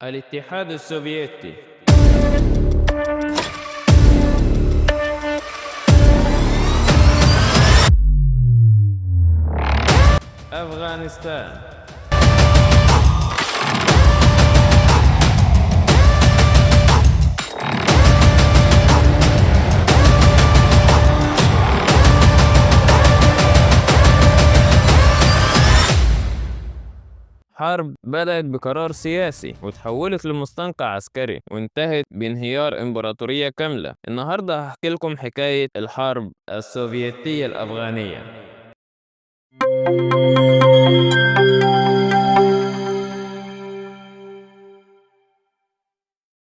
الاتحاد السوفيتي. أفغانستان. حرب بدأت بقرار سياسي وتحولت لمستنقع عسكري وانتهت بانهيار إمبراطورية كاملة. النهاردة هحكي لكم حكاية الحرب السوفيتية الأفغانية.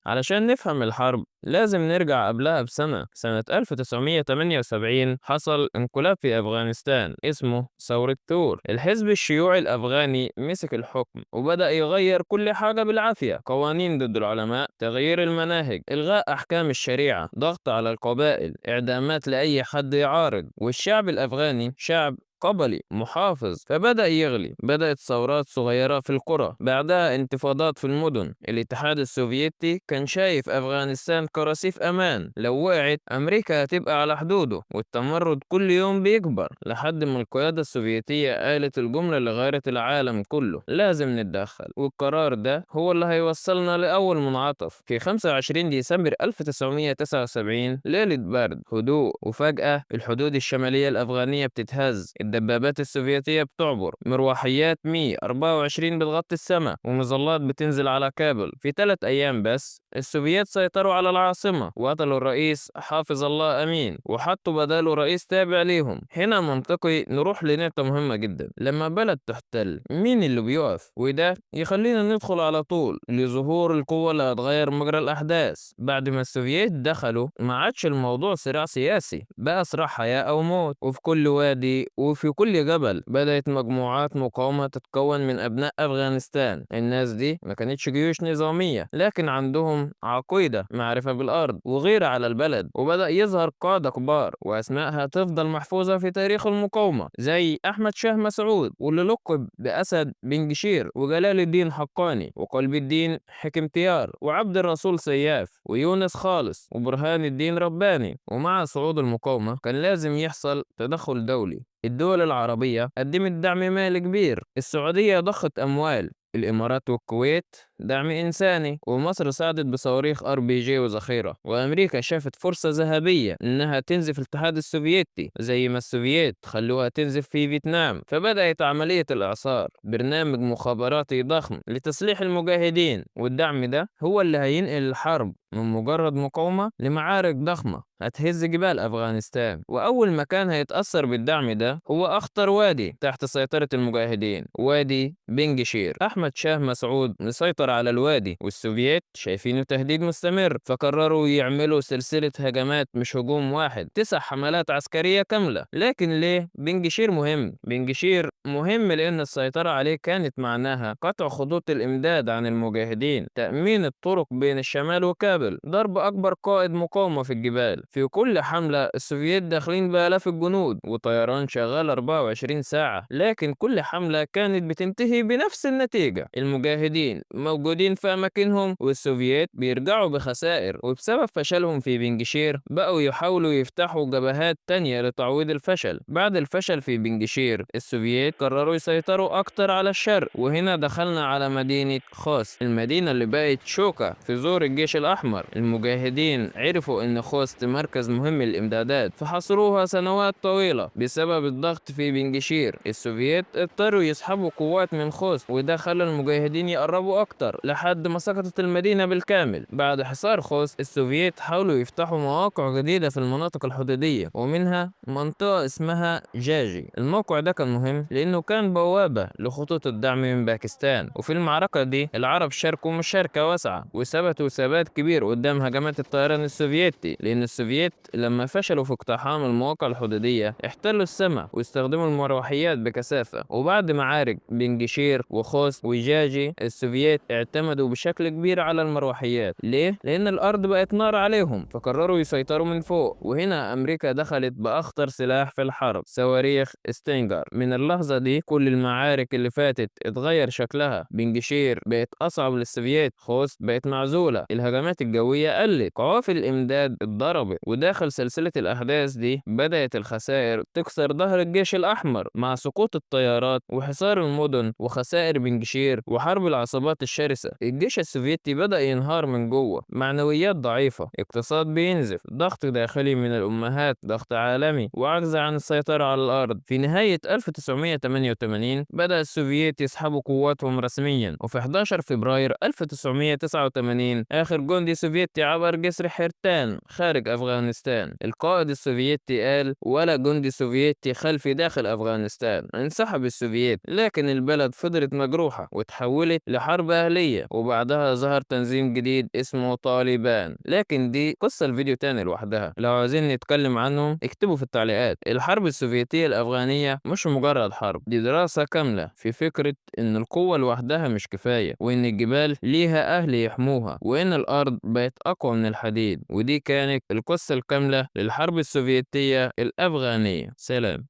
علشان نفهم الحرب لازم نرجع قبلها بسنة. سنة 1978 حصل انقلاب في أفغانستان اسمه ثورة ثور. الحزب الشيوعي الأفغاني مسك الحكم وبدأ يغير كل حاجة بالعافية: قوانين ضد العلماء، تغيير المناهج، إلغاء أحكام الشريعة، ضغط على القبائل، إعدامات لأي حد يعارض. والشعب الأفغاني شعب قبلي محافظ، فبدأ يغلي. بدأت ثورات صغيرة في القرى، بعدها انتفاضات في المدن. الاتحاد السوفيتي كان شايف أفغانستان كرصيف أمان، لو وقعت أمريكا هتبقى على حدوده. والتمرد كل يوم بيكبر لحد ما القيادة السوفيتية قالت الجملة اللي غيرت العالم كله: لازم نتدخل. والقرار ده هو اللي هيوصلنا لأول منعطف في 25 ديسمبر 1979. ليلة برد، هدوء، وفجأة الحدود الشمالية الأفغانية بتتهز. الدبابات السوفيتية بتعبر، مروحيات مي 24 بتغطي السماء، ومظلات بتنزل على كابل. في 3 أيام بس السوفييت سيطروا على العاصمة وقتلوا الرئيس حافظ الله أمين وحطوا بداله رئيس تابع ليهم. هنا منطقي نروح لنقطة مهمة جدا: لما بلد تحتل مين اللي بيقف؟ وده يخلينا ندخل على طول لظهور القوة اللي هتغير مجرى الأحداث. بعد ما السوفييت دخلوا ما عادش الموضوع صراع سياسي، بقى صراع حياة أو موت. وفي كل وادي وفي كل جبل بدأت مجموعات مقاومة تتكون من أبناء أفغانستان. الناس دي ما كانتش جيوش نظامية، لكن عندهم عقيدة، معرفة بالأرض، وغيرة على البلد. وبدأ يظهر قادة كبار وأسمائها تفضل محفوظة في تاريخ المقاومة، زي أحمد شاه مسعود واللي لقب بأسد بنجشير، وجلال الدين حقاني، وقلب الدين حكمتيار، وعبد الرسول سياف، ويونس خالص، وبرهان الدين رباني. ومع صعود المقاومة كان لازم يحصل تدخل دولي. الدول العربية قدمت دعم مالي كبير، السعودية ضخت أموال، الإمارات والكويت دعم إنساني، ومصر ساعدت بصواريخ RPG وذخيرة. وأمريكا شافت فرصة ذهبية إنها تنزف الاتحاد السوفيتي زي ما السوفييت خلوها تنزف في فيتنام. فبدأت عملية الإعصار، برنامج مخابراتي ضخم لتسليح المجاهدين، والدعم ده هو اللي هينقل الحرب من مجرد مقاومة لمعارك ضخمة هتهز جبال أفغانستان. وأول مكان هيتأثر بالدعم ده هو أخطر وادي تحت سيطرة المجاهدين، وادي بنجشير. أحمد شاه مسعود مسيطر على الوادي، والسوفييت شايفينه تهديد مستمر، فقرروا يعملوا سلسلة هجمات مش هجوم واحد، 9 حملات عسكرية كاملة. لكن ليه بنجشير مهم؟ بنجشير مهم لأن السيطرة عليه كانت معناها قطع خطوط الإمداد عن المجاهدين، تأمين الطرق بين الشمال وكابل، ضرب أكبر قائد مقاومة في الجبال. في كل حملة السوفييت داخلين بآلاف الجنود وطيران شغال 24 ساعة، لكن كل حملة كانت بتنتهي بنفس النتيجة: المجاهدين موجودين في أماكنهم والسوفييت بيرجعوا بخسائر. وبسبب فشلهم في بنجشير بقوا يحاولوا يفتحوا جبهات تانية لتعويض الفشل. بعد الفشل في بنجشير السوفييت قرروا يسيطروا أكتر على الشرق، وهنا دخلنا على مدينة خوست، المدينة اللي بقت شوكة في زور الجيش الأحمر. المجاهدين عرفوا إن خوست مركز مهم للإمدادات، فحاصروها سنوات طويلة. بسبب الضغط في بنجشير السوفييت اضطروا يسحبوا قوات من خوست، وده خلى المجاهدين يقربوا أكتر لحد ما سقطت المدينة بالكامل. بعد حصار خوست السوفييت حاولوا يفتحوا مواقع جديدة في المناطق الحدودية، ومنها منطقة اسمها جاجي. الموقع ده كان مهم لأنه كان بوابة لخطوط الدعم من باكستان، وفي المعركة دي العرب شاركوا مشاركة واسعة وثبتوا ثبات كبير قدام هجمات الطيران السوفيتي، لأن السوفييت لما فشلوا في اقتحام المواقع الحدودية احتلوا السماء واستخدموا المروحيات بكثافة. وبعد معارك بنجشير وخوست وجاجي السوفييت اعتمدوا بشكل كبير على المروحيات. ليه؟ لأن الأرض بقت نار عليهم، فقرروا يسيطروا من فوق. وهنا أمريكا دخلت بأخطر سلاح في الحرب، صواريخ ستينجر. من اللحظة دي كل المعارك اللي فاتت اتغير شكلها. بنجشير بقت أصعب للسوفييت، خوست بقت معزولة، الهجمات الجوية قلت، قوافل الإمداد اتضربت. وداخل سلسلة الأحداث دي بدأت الخسائر تكسر ظهر الجيش الأحمر مع سقوط الطيارات وحصار المدن وخسائر بنجشير وحرب العصابات الشرسة. الجيش السوفيتي بدأ ينهار من جوه، معنويات ضعيفة، اقتصاد بينزف، ضغط داخلي من الأمهات، ضغط عالمي، وعجز عن السيطرة على الأرض. في نهاية 1988 بدأ السوفييت يسحبوا قواتهم رسميا، وفي 11 فبراير 1989 آخر جندي سوفيتي عبر جسر حيرتان خارج أفغانستان. القائد السوفيتي قال: ولا جندي سوفيتي خلفي داخل أفغانستان. انسحب السوفييت، لكن البلد فضلت مجروحة وتحولت لحرب أهلية. وبعدها ظهر تنظيم جديد اسمه طالبان، لكن دي قصة الفيديو تاني لوحدها، لو عايزين نتكلم عنهم اكتبوا في التعليقات. الحرب السوفيتية الأفغانية مش مجرد حرب، دي دراسة كاملة في فكرة إن القوة لوحدها مش كفاية، وإن الجبال ليها أهل يحموها، وإن الأرض بقت أقوى من الحديد. ودي كانت القصة الكاملة للحرب السوفيتية الأفغانية. سلام.